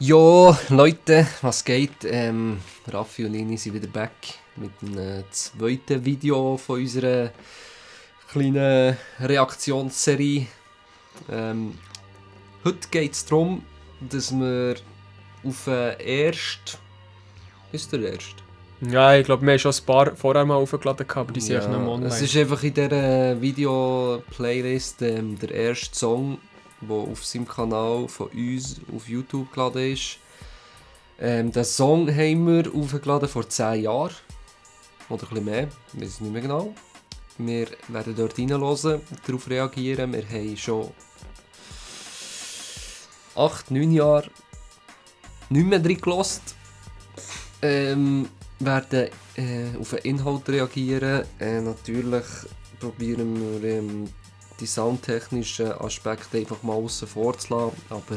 Jo, Leute, was geht? Raffi und Nini sind wieder back mit einem zweiten Video von unserer kleinen Reaktionsserie. Heute geht es darum, dass wir auf den ersten... Ist der erste? Ja, ich glaube, wir haben schon ein paar vorher mal aufgeladen, aber die sind Ja, echt noch online. es ist einfach in dieser Video-Playlist der erste Song, der auf seinem Kanal von uns auf YouTube geladen ist. Den Song haben wir aufgeladen vor 10 Jahren. Oder ein bisschen mehr, ich weiß es nicht mehr genau. Wir werden dort reinhören, darauf reagieren. Wir haben schon 8, 9 Jahre nicht mehr drin gehört. Werden auf den Inhalt reagieren. Natürlich probieren wir die soundtechnischen Aspekte einfach mal außen vor zu lassen, aber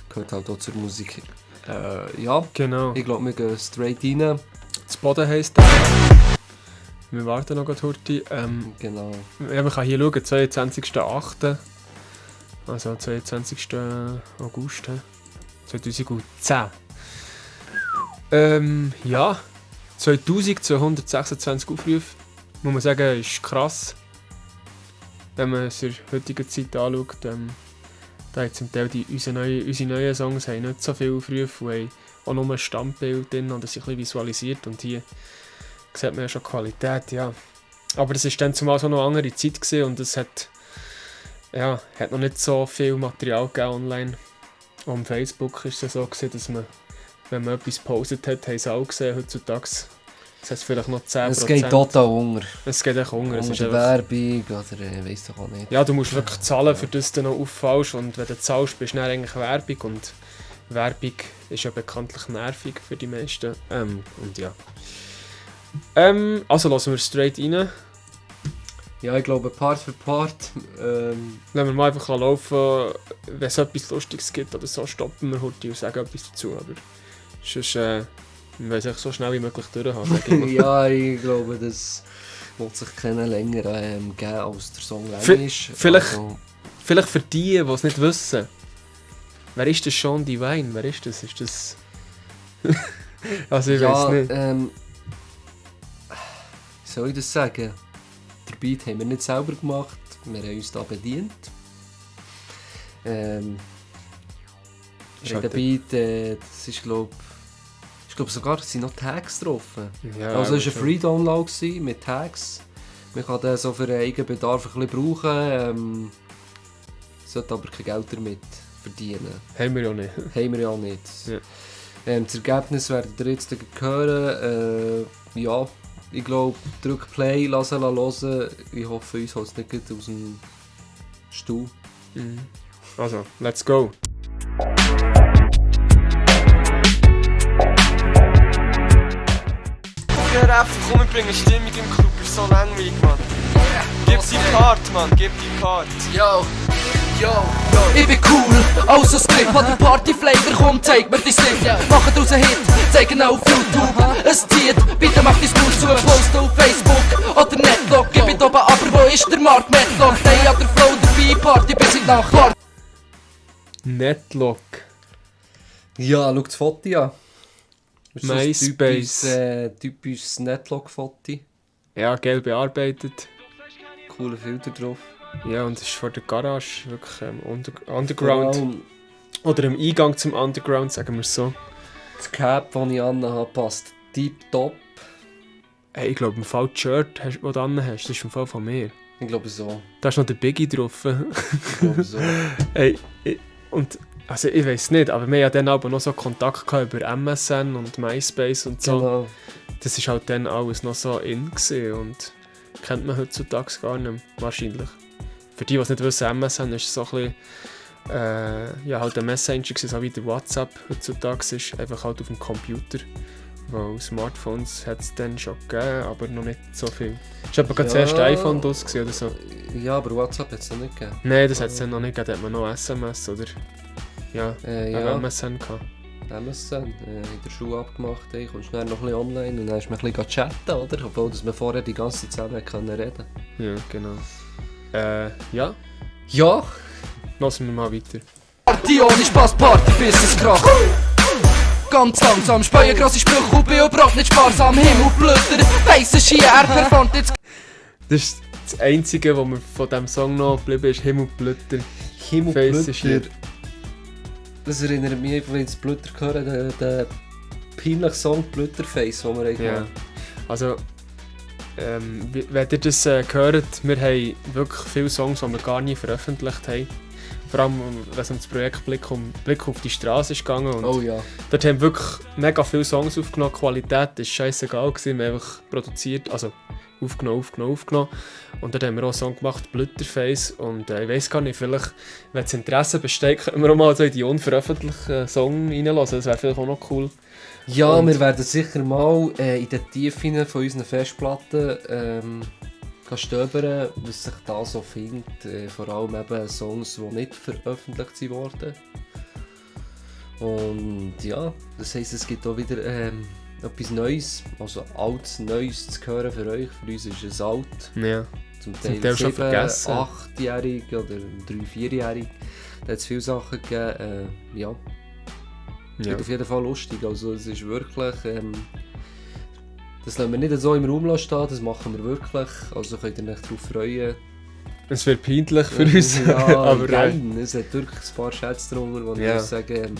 gehört halt auch zur Musik. Ja, Genau. ich glaube, wir gehen straight rein. Das Boden heisst der. Wir warten noch heute. Genau. Ja, man kann hier schauen, 22.08. Also 22. August 2010. Ja, 2226 Aufrufe, muss man sagen, ist krass. Wenn man es in der heutigen Zeit anschaut, da haben zum Teil unsere neuen Songs haben nicht so viele Aufrufe und haben auch nur ein Standbild drin und das ist ein bisschen visualisiert und hier sieht man ja schon Qualität, ja. Aber das war dann zumal so noch eine andere Zeit gewesen und es hat noch nicht so viel Material gegeben online. Und auf Facebook ist es so gewesen, dass man, wenn man etwas gepostet hat, haben sie auch gesehen, heutzutage. Das heißt vielleicht noch 10%. Es geht total unter. Es geht echt unter. Es ist einfach, Werbung oder weiss doch auch nicht. ja, du musst wirklich zahlen, für das du noch auffällst. Und wenn du zahlst, bist du dann eigentlich Werbung. Und Werbung ist ja bekanntlich nervig für die meisten. Und ja. Also lassen wir straight rein. Ja, ich glaube, Part für Part. Lassen wir mal einfach laufen. Wenn es etwas Lustiges gibt oder so, stoppen wir heute und sagen etwas dazu. Aber sonst, wir wollen es so schnell wie möglich durchhaben. Ja, ich glaube, das wird sich keiner länger geben, als der Song lang ist. Vielleicht, Also, vielleicht für die es nicht wissen. Wer ist das Sean Divine? Wer ist das? Ist das... also ich weiß nicht. Wie soll ich das sagen? Der Beat haben wir nicht selber gemacht, wir haben uns da bedient. Der Beat, das ist glaube sogar, es sind noch Tags drauf. Ja, Also es war ein Free-Download mit Tags. Man kann den so für einen Eigenbedarf ein bisschen brauchen. Sollte aber kein Geld damit verdienen. Haben wir ja nicht. Haben wir ja nicht. Ja. Das Ergebnis werdet ihr jetzt hören. Ja, ich glaube, drück Play, lassen hören. Ich hoffe, uns holt es nicht gleich aus dem Stuhl. Mhm. Also, let's go. Ja, einfach komm, wir bringen Stimmung im Club, ist so langweilig, Mann. Gib die Part, Mann, gib die Part. Yo, ich bin cool, also Skript, hat die Party-Flavor, komm, zeig mir die Slip. Mach draus einen Hit, zeig ihn auf YouTube. Es zieht, bitte mach dein Maul zu, post auf Facebook oder Netlog. Ich bin oben, aber wo ist der Mark Medlock? Hey, hat der Flow dabei, Party bis in die Nacht. Netlock. Ja, schau das Foto an. Das ist so ein MySpace. typisches Netlock-Foto. Ja, gelb bearbeitet. Cooler Filter drauf. Ja, und es ist vor der Garage, wirklich Underground. Vor allem Oder im Eingang zum Underground, sagen wir es so. das Cap, das ich anhabe, passt tipptopp. Hey, ich glaube, im Fall das Shirt, das du hast, das ist im Fall von mir. Ich glaube so. Da ist noch der Biggie drauf. Ich glaube so. Hey, und also ich weiß nicht, aber wir hatten dann aber noch so Kontakt gehabt über MSN und MySpace und so. Genau. Das war halt dann alles noch so in gewesen und kennt man heutzutage gar nicht mehr, wahrscheinlich. Für die es nicht wissen, MSN ist so ein bisschen, ja, halt ein Messenger gewesen, so wie der WhatsApp heutzutage ist, einfach halt auf dem Computer. Weil Smartphones hat es dann schon gegeben, aber noch nicht so viel. Ist aber gerade das erste iPhone draus gewesen oder so? Ja, aber WhatsApp hat es noch nicht gegeben. Nein, das hat es dann noch nicht gegeben, da hat man noch SMS oder ja, Ja, MSN gehabt. MSN, in der Schule abgemacht, hey, kommst schnell noch ein bisschen online und dann hast du ein bisschen chatten, oder? Obwohl dass wir vorher die ganze Zeit zusammen können reden. Ja, genau. Ja, Ja, lassen wir mal weiter. Party ohne Spaß, Party bis es kracht. Ganz langsam, speuen grosse Sprüche und bin überhaupt nicht sparsam. Himmelblüter, weisse Ski, er performt jetzt. Das ist das Einzige, was mir von diesem Song noch geblieben ist, Himmelblüter. Himmelblüter. Das erinnert mich einfach, wenn ich das Blüter höre, den peinlichen Song Blüterface, den wir Ja. haben. Also, wenn ihr das hört, wir haben wirklich viele Songs, die wir gar nie veröffentlicht haben. Vor allem, wenn es um das Projekt Blick auf die Straße ist gegangen. Und Oh ja. dort haben wir wirklich mega viele Songs aufgenommen. Die Qualität war scheissegal gewesen. Wir haben einfach produziert, also aufgenommen. Und dort haben wir auch einen Song gemacht, Blüterface. Und ich weiss gar nicht, vielleicht, wenn das Interesse besteht, können wir auch mal so in die unveröffentlichten Song reinlassen. Das wäre vielleicht auch noch cool. Ja, Und- wir werden sicher mal in den Tiefen von unseren Festplatten stöbern, was sich da so findet. Vor allem eben Songs, die nicht veröffentlicht wurden. Und ja, das heisst, es gibt auch wieder etwas Neues, also altes Neues zu hören für euch. Für uns ist es alt, Ja. zum Teil Teil schon 7-, vergessen. 8-jährig oder 3-4-jährig. Da hat es viele Sachen gegeben. Ja. Wird auf jeden Fall lustig. Also es ist wirklich... das lassen wir nicht so im Raum stehen, das machen wir wirklich. Also könnt ihr euch darauf freuen. Es wird peinlich für uns, Ja, aber nein, es hat wirklich ein paar Schätze drunter, wo ich Ja. muss sagen,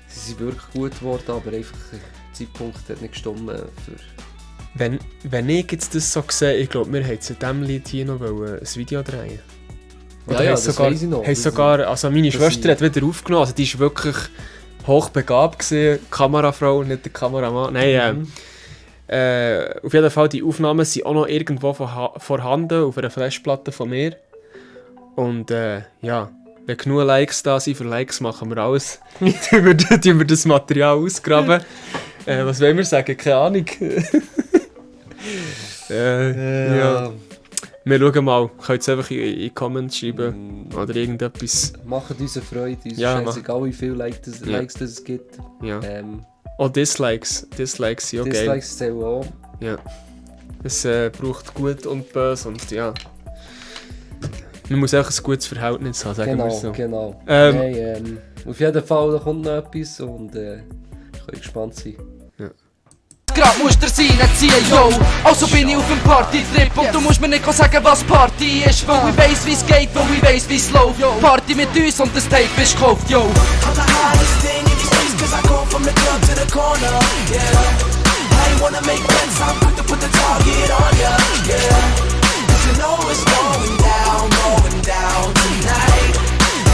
sie sind wirklich gut geworden, aber einfach der Zeitpunkt hat nicht gestimmt für... wenn ich jetzt das so sehe, ich glaube, wir haben zu diesem Lied hier noch ein Video drehen. Ja, ja, das weiss ich noch. Haben Das- sogar, also meine das Schwester ich- hat wieder aufgenommen, also die ist wirklich hochbegabt gewesen, Kamerafrau, nicht der Kameramann. Nein, auf jeden Fall, die Aufnahmen sind auch noch irgendwo vorhanden auf einer Festplatte von mir. Und ja, wenn genug Likes da sind, für Likes machen wir alles. tun wir das Material ausgraben. Was wollen wir sagen? Keine Ahnung. Ja. Wir schauen mal. Könnt ihr einfach in die Comments schreiben oder irgendetwas. Macht uns eine Freude, uns Ja, ist egal wie viele Likes das es gibt. Ja. Oh, Auch Dislikes. Dislikes sind okay. Dislikes zählen auch. Ja. Es braucht gut und böse und ja. Man muss auch ein gutes Verhältnis haben, sagen wir so. Genau. Ähm, Nein, auf jeden Fall, da kommt noch etwas und ich kann gespannt sein. Grad musst du sein, ziehen, yo. Also bin ich auf dem Partytrip und du musst mir nicht sagen, was Party ist. Weil ich weiss, wie's geht, weil ich weiss, wie's läuft. Party mit uns und das Tape ist gekauft, yo. I'm the hottest thing in these streets cause I go from the club to the corner, yeah. I ain't wanna make bets, I'm quick to put the target on ya, yeah. Cause you know it's going down tonight.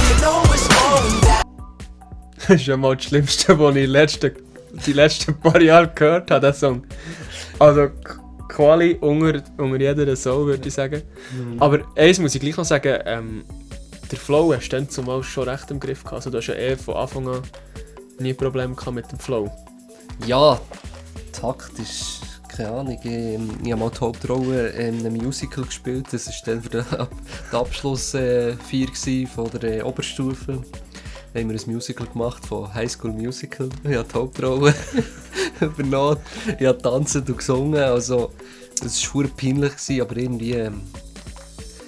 You know it's going down. Das ist ja mal das Schlimmste, was ich die letzten paar Jahre gehört habe, der Song. Also Quali unter jeder Sau, würde ich sagen. Aber eins muss ich gleich noch sagen, der Flow hast du dann zumal schon recht im Griff gehabt. Also du hast ja von Anfang an nie Probleme gehabt mit dem Flow. Ja, taktisch, keine Ahnung. Ich habe mal die Hauptrolle in einem Musical gespielt. Das war dann für die Abschlussfeier von der Oberstufe. Da haben wir ein Musical gemacht von High School Musical. Ich habe die Hauptrolle übernommen. Ich habe tanzt und gesungen. Also, es war verdammt peinlich, aber irgendwie...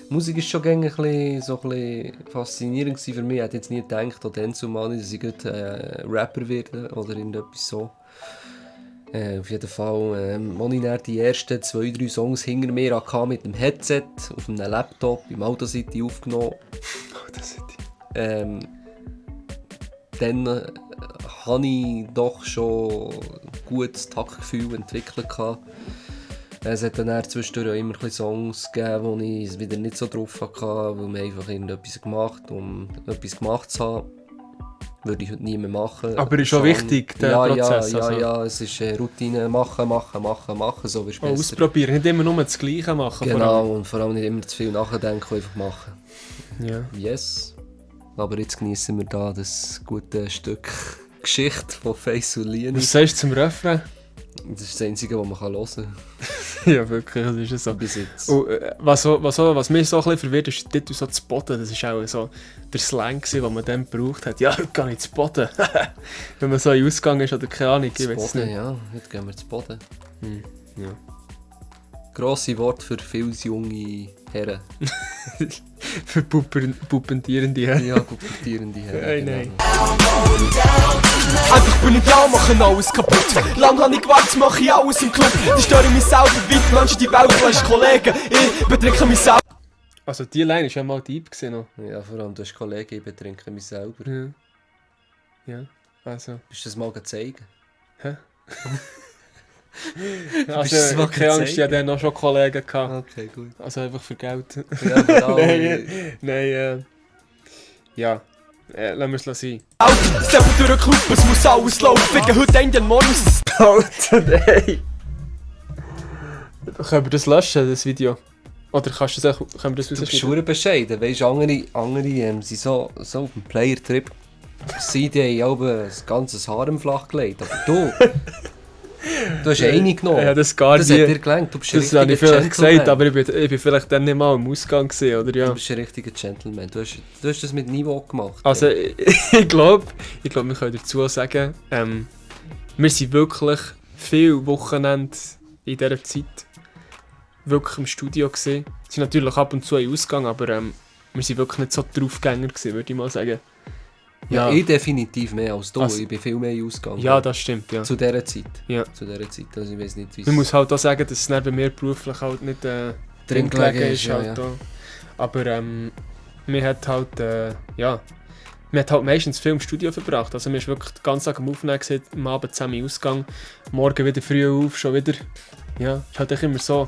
Die Musik war schon ein bisschen faszinierend für mich. Ich hätte jetzt nie gedacht, auch dann zumal, dass ich Rapper werde oder irgendetwas so. Auf jeden Fall, als ich dann die ersten 2-3 Songs hinter mir hatte, mit dem Headset auf einem Laptop im Audacity aufgenommen. Dann hatte ich doch schon gutes Taktgefühl entwickelt. Es hat dann zwischendurch auch immer ein bisschen Songs gegeben, wo ich es wieder nicht so drauf hatte, weil man einfach irgendetwas gemacht, um etwas gemacht zu haben. Würde ich heute nie mehr machen. Aber ist schon wichtig, der Prozess, Ja, also. ja, es ist Routine, machen, so wirst du besser. Ausprobieren, nicht immer nur das Gleiche machen. Genau, und vor allem nicht immer zu viel nachdenken, einfach machen. Ja. Yes. Aber jetzt genießen wir da das gute Stück Geschichte von Face und Linie. Was sagst du zum Refrain? Das ist das Einzige, was man hören kann. Ja, wirklich, das ist so. Bis jetzt. Und, was mich so ein bisschen verwirrt, ist dort so zu Boden. Das war auch so der Slang, den man dann gebraucht hat. Ja, heute gehe ich zu Boden. Wenn man so in Ausgang ist oder keine Ahnung, ich weiß es Boden, nicht. ja, heute gehen wir zu Boden. Ja. Grosse Worte für viele junge Herren. Für puppentierende Herren. Ja, pubertierende Herren. Nein. Einfach bin ich da, machen alles kaputt. Lang hab ich gewartet, mach ich alles im Club. Die störe mich selber, wie die Menschen die Welt flash Kollegen. Ich betrinke mich selber. Also die Line war ja mal deep gewesen noch. Ja, vor allem, du hast Kollegen, ich betrinke mich selber. Ja, also... Bist du das mal zeigen? Also, keine Angst, ich hatte dann noch schon Kollegen gehabt. Okay, gut. Also einfach für Geld. Ja, aber Nein, ja. Lassen wir es sein. Steppen durch den Club, es muss alles laufen. Wegen heute Ende morgen muss es... Alter, nein! Können wir das löschen, das Video? Oder können wir das du bist rausschneiden? schon bescheiden, weißt du, andere sind so auf dem Player-Trip. Die haben das ganze Haar im Flach gelegt, aber du hast eine genommen. Ja, das gar das nicht. hat dir gelangt, du bist ein Das habe ich richtiger vielleicht Gentleman. gesagt, aber ich bin vielleicht dann nicht mal im Ausgang gewesen, oder ja? Du bist ein richtiger Gentleman, du hast das mit Niveau gemacht. Also ich glaube, wir können dazu sagen, wir sind wirklich viele Wochenende in dieser Zeit wirklich im Studio gewesen. Wir sind natürlich ab und zu in Ausgang, aber wir sind wirklich nicht so Draufgänger gewesen, würde ich mal sagen. Ja, ich definitiv mehr als du, Also- ich bin viel mehr ausgegangen. Ja, das stimmt, ja. Zu dieser Zeit. Ja. Zu dieser Zeit, also ich weiß nicht, wie Man muss halt auch sagen, dass es dann bei mir beruflich halt nicht drin gelegen ist. ja, Halt ja. auch. Aber man hat halt, man hat halt meistens viel im Studio verbracht. Also man ist wirklich den ganzen Tag am Aufnehmen gewesen, am Abend zusammen in Ausgang, morgen wieder früh auf, schon wieder. Ja, es ist halt echt immer so.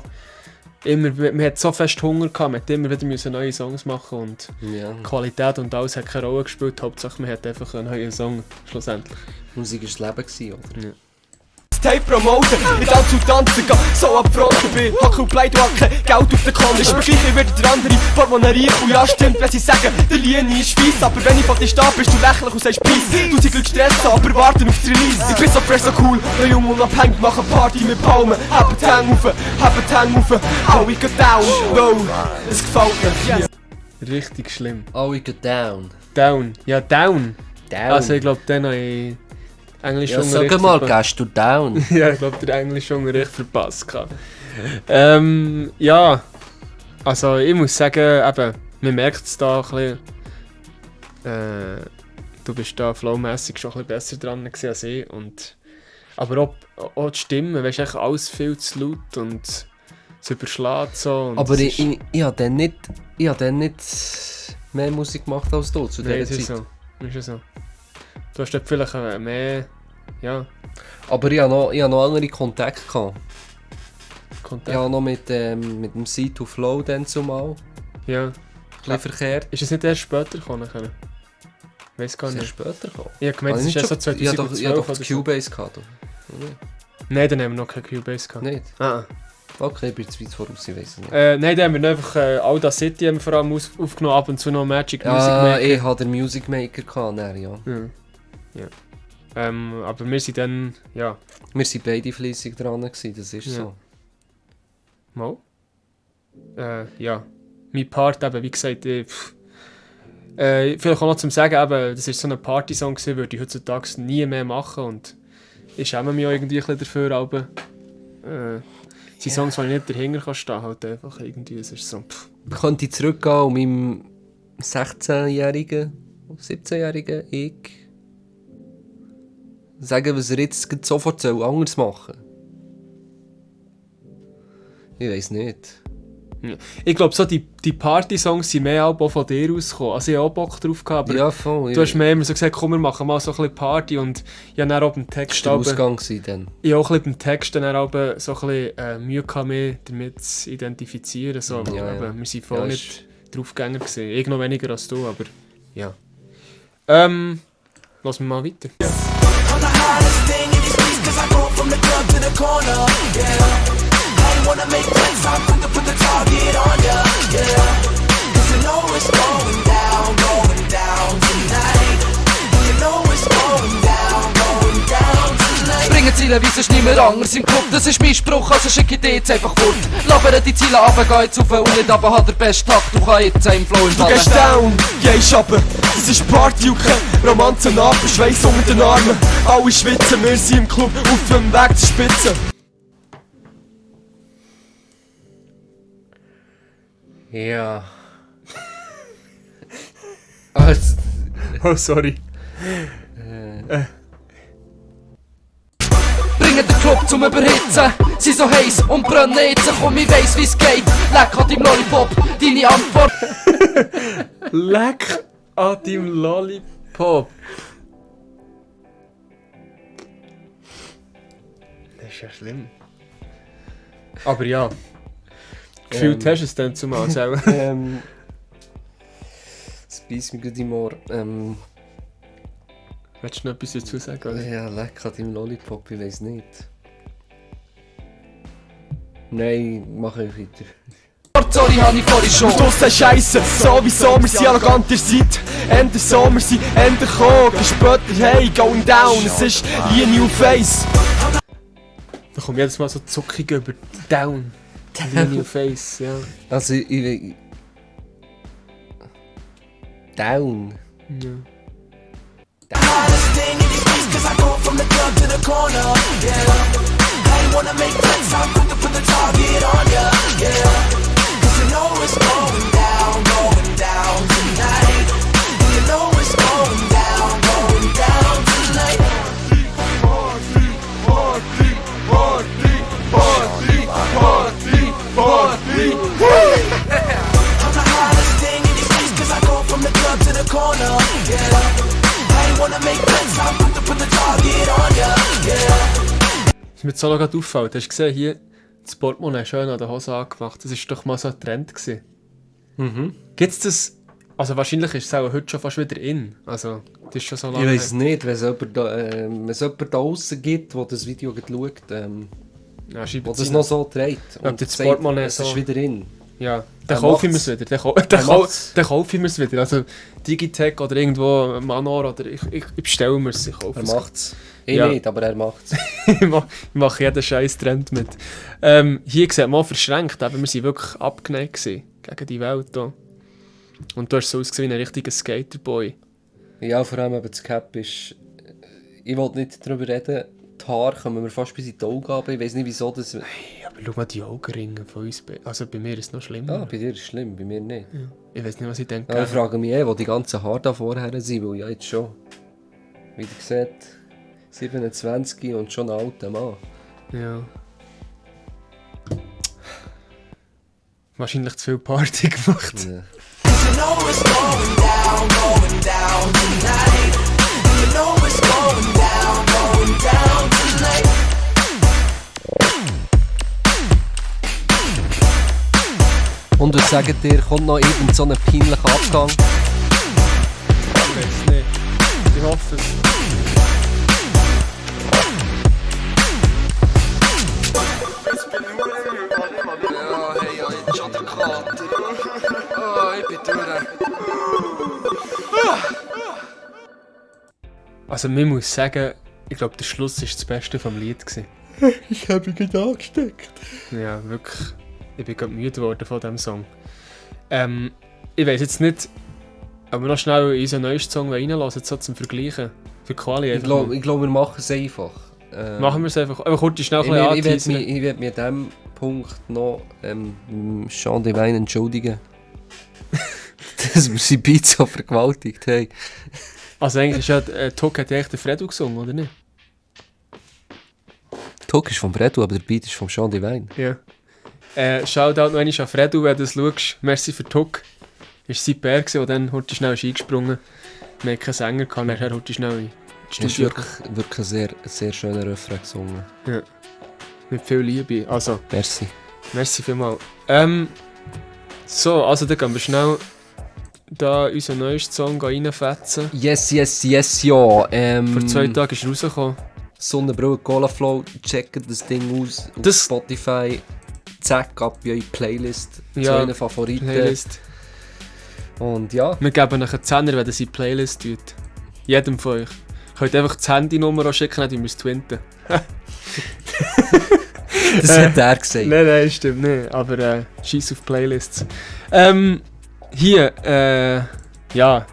Man hat so fest Hunger gehabt, man hat immer wieder müssen neue Songs machen und Ja, die Qualität und alles hat keine Rolle gespielt. Hauptsache man hat einfach einen neuen Song schlussendlich. Musik war das Leben gewesen, oder? Tape promoten, nicht allzu tanzen, geh so ab Front, bin Hack und Blei, du hast kein Geld auf der Konto. Ist mir gleich wie wieder der andere, Portemonnaie reich und ja stimmt, wenn sie sagen, der Linie ist weiss, aber wenn ich von dir stehe, bist du lächerlich und sagst Peace. Du sie Glück stressen, aber warten auf die Release. Ich bin so fresh, so cool, noch jung und abhängig, machen Party mit Palmen, haben die Hänge auf, alle go down, wow, es gefällt mir. Richtig schlimm. Alle go down. Down. Ja, down. Down. Also ich glaube, dann habe ich Englisch ja, sag mal, gehst du down? Ja, ich glaube, der Englischunterricht verpasst. Ja, also ich muss sagen, eben, man merkt es da ein bisschen. Du bist da flowmässig schon ein bisschen besser dran gewesen als ich. Aber auch die Stimme, weißt du, alles viel zu laut und es überschlägt so. Und Aber es ist- ich habe dann nicht mehr Musik gemacht als du zu Nein, dieser es ist Zeit. so. Ist so. Du hast dort vielleicht mehr, ja, Aber ich habe noch andere Kontakte gehabt. Kontakt. Ich habe noch mit dem C2Flow dann zumal. Ja. Ein bisschen verkehrt. Ist es nicht erst später gekommen? Weiß gar Sehr nicht. später gekommen. Ich habe gemeint, es ist erst so Ich habe 2012 doch das oder so. Cubase gehabt. oder? Nein, dann haben wir noch keine Cubase gehabt. Nicht? Ah. Okay, ich bin zu weit voraus, ich weiß es nicht. Nein, dann haben wir einfach Alda City haben wir vor allem aufgenommen, ab und zu noch Magic Music Ja, Maker. ich hatte den Music Maker gehabt, dann, ja. Ja. Aber wir sind dann, ja, Wir waren beide fleissig dran, gewesen, das ist Ja. so. mal. Ja, mein Part eben, wie gesagt, vielleicht auch noch zum Sagen, eben, das war so ein Partysong gewesen, würde ich heutzutage nie mehr machen und ich schäme mich auch irgendwie ein bisschen dafür, aber die Songs, wo ich nicht dahinter kann stehen, halt einfach irgendwie, es ist so, Ich könnte zurückgehen und meinem 16-jährigen, 17-jährigen ich sagen, was er jetzt gerade sofort anders machen soll. Ich weiß nicht. Ich glaube, so die Party-Songs sind mehr auch von dir ausgekommen. Also ich habe auch Bock drauf gehabt, aber Ja, voll. du hast mir immer so gesagt, komm, wir machen mal so ein bisschen Party und ich habe dann auch beim Text der aber, Ausgang gewesen dann. ich habe auch ein bisschen beim Text dann auch so ein bisschen Mühe gehabt, mich damit zu identifizieren. So. Ja, ja. Aber wir sind voll Ja, nicht Draufgänger gewesen. Ich noch weniger als du, aber ja. Lassen wir mal weiter. I'm the hottest thing in these streets, cause I go from the club to the corner, yeah. I wanna make friends, I'm quick to put the target on ya, yeah. Cause you know it's going down tonight. You know it's going down tonight. Bringen Ziele, wie sonst niemand anders im Club. Das ist mein Spruch, also schicke ich dir jetzt einfach fort. Labern die Ziele ab, geh jetzt rauf und nicht runter, hat der beste Takt. Du kannst jetzt im Flow Du gehst down, gehst runter. Das ist Party und kein Romanzen ab, Schweiß unter den Armen. Alle schwitzen, wir sind im Club auf dem Weg zur Spitze. Ja. Oh, sorry. Bringen den Club zum Überhitzen. Sie so heiß und brennen jetzt. Komm, ich weiss, wie's geht. Leck an deinem Lollipop, deine Antwort. Leck an deinem Lollipop. Das ist ja schlimm. Aber ja. Gefühlt hast du es dann zumal selber. Das beißt mich gerade im Ohr. Willst du noch etwas dazu sagen? Oder? Ja, leck an deinem Lollipop, ich weiss nicht. Nein, mach ich weiter. Sorry, hab ich vorhin schon. Du sagst Scheisse, sowieso, wir sind arrogant, ihr seid Ende so, wir sind Ende gekommen, später, hey, going down, es ist Linie auf Face. Da kommt jedes Mal so zuckig über Down. Linie auf Face, ja. Also, ich Down. Ja. Hottest thing in these streets, cause I go from the club to the corner, yeah. I ain't wanna make threats, I'm quick to put the target on ya, yeah. Cause you know it's going down tonight. And you know it's going down tonight. Party, party, party, party, party, party. I'm the hottest thing in these streets, cause I go from the club to the corner, yeah. I ain't wanna make threats, I'm quick to put the target on ya, yeah. Was mir jetzt so gerade auffällt, hast du gesehen, hier das Portemonnaie schön an der Hose angemacht. Das war doch mal so ein Trend gewesen. Gibt's das? Also wahrscheinlich ist es auch heute schon fast wieder in. Also, das ist schon so Ich lange weiss nicht, wenn es jemand da draussen gibt, der das Video schaut, Ja, schreibt der es das rein. noch so trägt. Ob das sagt, Portemonnaie es so- ist wieder in. Ja, dann Er kaufe ich mir macht's. es wieder. Er macht's. Dann kaufe ich mir es wieder. Also Digitech oder irgendwo Manor oder ich bestelle mir es, ich kaufe Er es. macht's. Ich Ja. nicht, aber er macht's. Ich mache jeden scheiß Trend mit. Hier sieht man verschränkt, eben, wir waren wirklich abgeneigt gewesen gegen die Welt hier. Und du hast so ausgesehen wie ein richtiger Skaterboy. Ja, vor allem eben das Cap ist... Ich wollte nicht darüber reden. Die Haare kommen mir fast bis in die Augen runter. Ich weiss nicht wieso das... Hey, aber schau mal die Augenringe von uns. Also bei mir ist es noch schlimmer. Ah, bei dir ist es schlimm, bei mir nicht. Ich weiß nicht, was ich denke. Ja, ich frage mich wo die ganzen Haare da vorher sind, weil ja jetzt schon... Wie ihr seht, 27 und schon ein alter Mann. Ja. Wahrscheinlich zu viel Party gemacht. Ja. You know it's going down tonight. You know it's going down tonight. Und was sagt ihr, kommt noch irgend so ein peinlicher Abgang? Ich weiß nicht. Ich hoffe es. Ja, hey, ja, jetzt schon der Kater. Oh, ich bin durch. Also man muss sagen, ich glaube der Schluss war das Beste vom Lied gewesen. Ich habe mich gerade angesteckt. Ja, wirklich. Ich bin gerade müde geworden von diesem Song. Ich weiß jetzt nicht, ob wir noch schnell in unseren neuesten Song reinlassen, so zum Vergleichen. Für Quali Ich einfach. glaube, wir machen es einfach. Machen wir es einfach. Aber kurz schnell ein Ich bisschen werde anteasern. mich an diesem Punkt noch Jean Devine entschuldigen. Dass wir seine Beats so vergewaltigt haben. Also eigentlich ist ja, Tuck hat ja echt den Fredo gesungen, oder nicht? Tuck ist vom Bredo, aber der Beat ist vom Jean Devine. Ja. Shoutout noch einmal an Fredo, wenn du das schaust. Merci für Tuck. Das war sein Bär, der dann heute schnell ist eingesprungen. Wir hatten keinen Sänger, dann hat er heute schnell ins Das ist Studio. wirklich ein sehr, sehr schöner Refrain gesungen. Ja. Mit viel Liebe. Also, Merci. merci vielmals. So, also dann gehen wir schnell da unseren neuesten Song reinfetzen. Yes, ja. Vor 2 Tagen ist er rausgekommen. Sonnenbrille, Cola Flow, checkt das Ding aus auf Das- Spotify. Zack, ab in eure Playlist. Ja, Zu euren Favoriten. Playlist. Und ja, Wir geben euch einen Zehner, wenn ihr sie Playlist tut. Jedem von euch. Ihr könnt einfach die Handynummer schicken, dann müssen wir es twinten. das hat er gesagt. Nein, stimmt nicht. Aber scheiß auf Playlists. Hier, ja.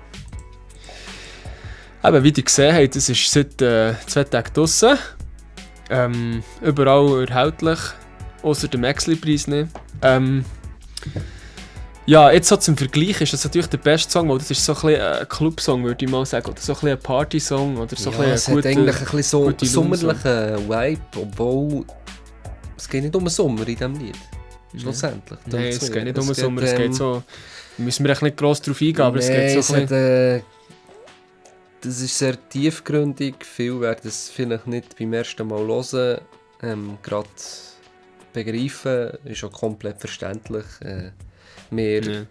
Eben, wie ihr gesehen habt, das ist seit 2 Tagen draussen. Überall erhältlich. Außer dem Maxli-Preis nicht. Ja, jetzt so zum Vergleich ist das natürlich der beste Song, weil das ist so ein bisschen ein Clubsong, würde ich mal sagen. Oder so ein bisschen ein Partysong. Oder so Ja, ein es bisschen hat eigentlich ein bisschen so gute sommerlichen Vibe, obwohl es geht nicht um den Sommer in diesem Lied. Schlussendlich. Nein, es geht nicht um den Es Sommer, es geht so... Müssen wir echt nicht gross drauf eingehen, aber es geht so ein bisschen... das ist sehr tiefgründig, viele werden es vielleicht nicht beim ersten Mal hören, gerade begreifen, ist auch komplett verständlich. Wir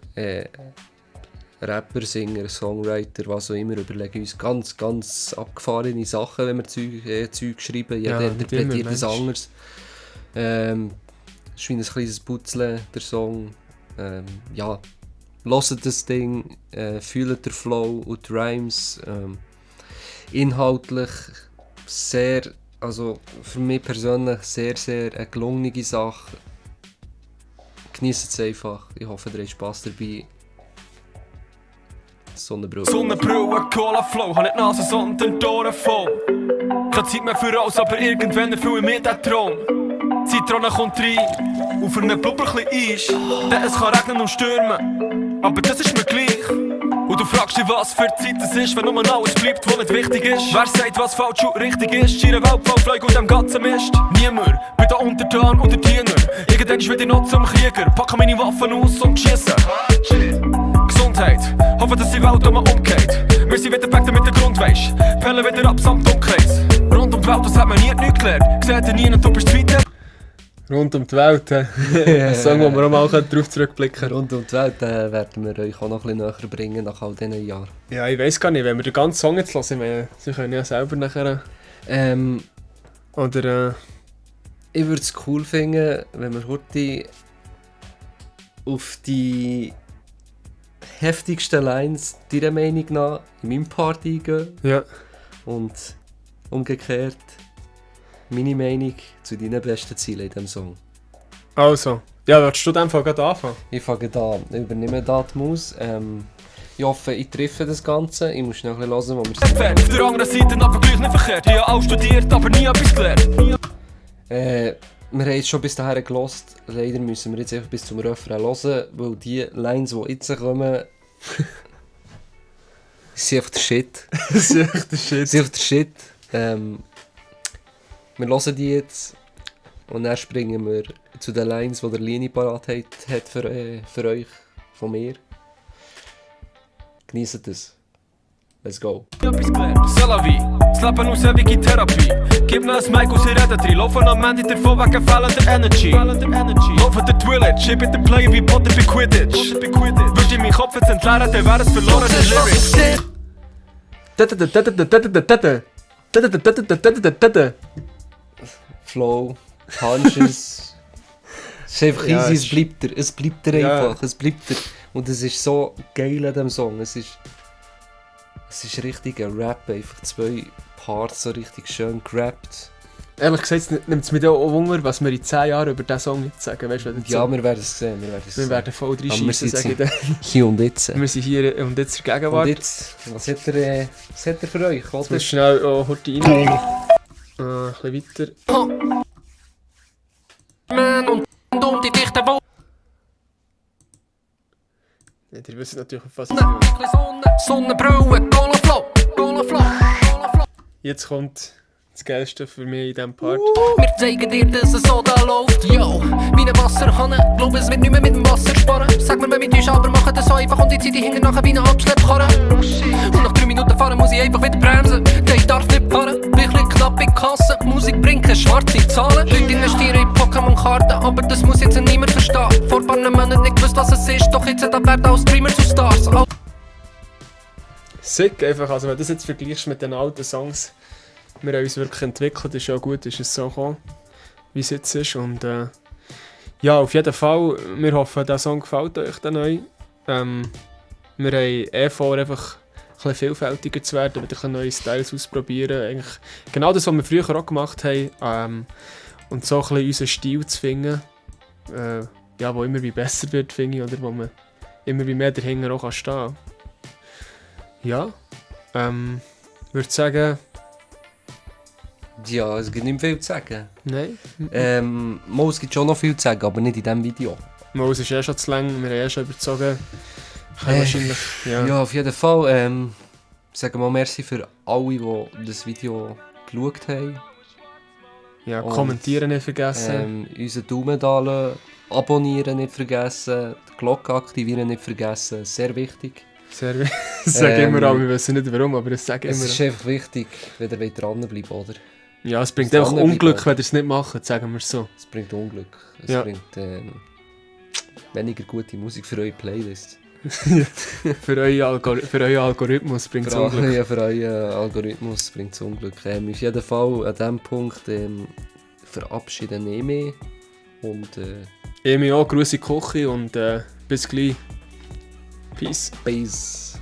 Rapper, Singer, Songwriter, was auch immer, überlegen uns ganz, ganz abgefahrene Sachen, wenn wir Zeug schreiben. Jeder interpretiert es anders. Es ist wie ein kleines Putzle, der Song. Ja, hört das Ding, fühlt den Flow und die Rhymes. Inhaltlich sehr, also für mich persönlich sehr, sehr eine gelungene Sache. Genießt es einfach. Ich hoffe, ihr habt Spass dabei. Sonnenbrille. Sonnenbrille, Cola Flow, hab nicht die Nase, sondern die Ohren voll. Keine Zeit mehr für alles, aber irgendwann erfülle ich mir den Traum. Die Zitrone kommt rein und für einen Blubber ein bisschen Eis. Denn es kann regnen und stürmen, aber das ist mir gleich. Und du fragst dich, was für Zeit es ist, wenn nur alles bleibt, was nicht wichtig ist. Wer sagt, was falsch und richtig ist? Schiere Welt voll Fleug und dem ganzen Mist. Niemand, bin da Untertan und der Diener. Irgendwann ist wieder noch zum Krieger. Packe meine Waffen aus und schieße. Gesundheit, hoffe, dass die Welt um umgeht. Wir sind wieder back mit der Grund, weisst. Pellen wieder ab samt Umkreis. Rund um die Welt, das hat man nichts gelernt. Seht ihr nie, du bist weiter. Rund um die Welt, ein Song, wo wir auch mal darauf zurückblicken können. Rund um die Welt werden wir euch auch noch ein bisschen näher bringen nach all diesen Jahren. Ja, ich weiss gar nicht, wenn wir den ganzen Song jetzt hören, meine, sie können ja selber nachher... Oder... Ich würde es cool finden, wenn wir heute auf die heftigsten Lines deiner Meinung nach in meinem Part eingehen. Ja. Und umgekehrt meine Meinung zu deinen besten Zielen in diesem Song. Also, ja, willst du in dem Fall gerade anfangen? Ich fange da an, ich übernehme da die Maus. Ich hoffe, ich treffe das Ganze. Ich muss schnell hören, wo wir sind. Auf der anderen Seite aber gleich nicht verkehrt. Ich habe alles studiert, aber nie etwas gelernt. Wir haben jetzt schon bis dahin gelost. Leider müssen wir jetzt einfach bis zum Refrain hören, weil die Lines, die jetzt kommen, sind einfach der Shit. Das ist echt der Shit. sind einfach der Shit. Wir hören die jetzt und dann springen wir zu den Lines, die der Lini parat hat für euch, von mir. Genießt es. Let's go. Etwas gelernt. C'est la vie. Das Leben aus ewige Therapie. Gib noch ein Mic und sie reden drin. Laufen am Ende davon wegen fehlender Energy. Laufen der Twillage. Ich bin der Player wie Potter bei Quidditch. Würde ich meinen Kopf jetzt entleeren, dann wären es verlorene Lyrics. Flow, Punches. Es ist einfach Ja, easy, es bleibt er Ja. einfach, es bleibt er. Und es ist so geil an diesem Song. Es ist richtig ein Rap, einfach 2 Parts so richtig schön gerappt. Ehrlich gesagt nimmt es mich auch Wunder, was wir in 10 Jahren über diesen Song jetzt sagen. Weißt, wenn Ja, so, wir werden es sehen. wir werden voll Aber wir reinschiessen, sind sage ich dann. hier und jetzt. Wir sind hier und jetzt in der Gegenwart. Und jetzt, was hat er für euch? Jetzt muss schnell heute rein. Ein bisschen weiter. Man und um die dichte Wohnung. Ja, ihr wisst natürlich, auf was ich will. Sonnenbrille, Cola Flow, Cola Flow, Cola Flow. Jetzt kommt das Geilste für mich in diesem Part. Wir zeigen dir, dass es so da läuft. Yo, meine Wasserkanne, glaub es wird nicht mehr mit dem Wasser sparen. Sag mir, wenn wir täuschen, aber machen das so einfach und ich zieh die hinten nachher wie eine Abschleppkarre. Und nach 3 Minuten fahren muss ich einfach wieder bremsen. Der darf nicht fahren, wirklich knapp in die Kasse. Musik bringt keine schwarze Zahlen. Leute investieren in Pokémon-Karten, aber das muss jetzt niemand verstehen. Vor ein paar Monaten nicht gewusst, was es ist, doch jetzt werden auch Streamer zu Stars. Sick einfach, also wenn du das jetzt vergleichst mit den alten Songs, wir haben uns wirklich entwickelt, ist ja gut, ist es so gekommen, wie es jetzt ist und ja, auf jeden Fall, wir hoffen, der Song gefällt euch dann neu. Wir haben vor, einfach ein bisschen vielfältiger zu werden, ein bisschen neue Styles ausprobieren, eigentlich genau das, was wir früher auch gemacht haben und so ein bisschen unseren Stil zu finden, ja, wo immer wie besser wird, finde ich, oder wo man immer wie mehr dahinter auch stehen kann. Ja, würde sagen... Ja, es gibt nicht mehr viel zu sagen. Nein. Mal, es gibt schon noch viel zu sagen, aber nicht in diesem Video. Mal, es ist schon zu lang, wir haben schon überzogen. Wahrscheinlich, ja. Ja, auf jeden Fall. Sagen wir mal merci für alle, die das Video geschaut haben. Ja, Und, kommentieren nicht vergessen. Unseren Daumen da lassen, abonnieren nicht vergessen, die Glocke aktivieren nicht vergessen, sehr wichtig. Sehr wichtig. Das sagen immer alle, wir wissen nicht warum, aber das sagen Es immer ist einfach wichtig, wenn ihr dranbleiben wollt, oder? Ja, es bringt das einfach dranbleiben, Unglück, oder? wenn ihr es nicht macht, sagen wir es so. Es bringt Unglück. Es Ja. bringt weniger gute Musik für eure Playlist. Für euren Algorithmus bringt es Unglück. Ja, für euren Algorithmus bringt es Unglück. Auf jeden Fall an diesem Punkt verabschiede ich mich. Und Emi auch, grüße Kochi und bis gleich. Peace. Peace.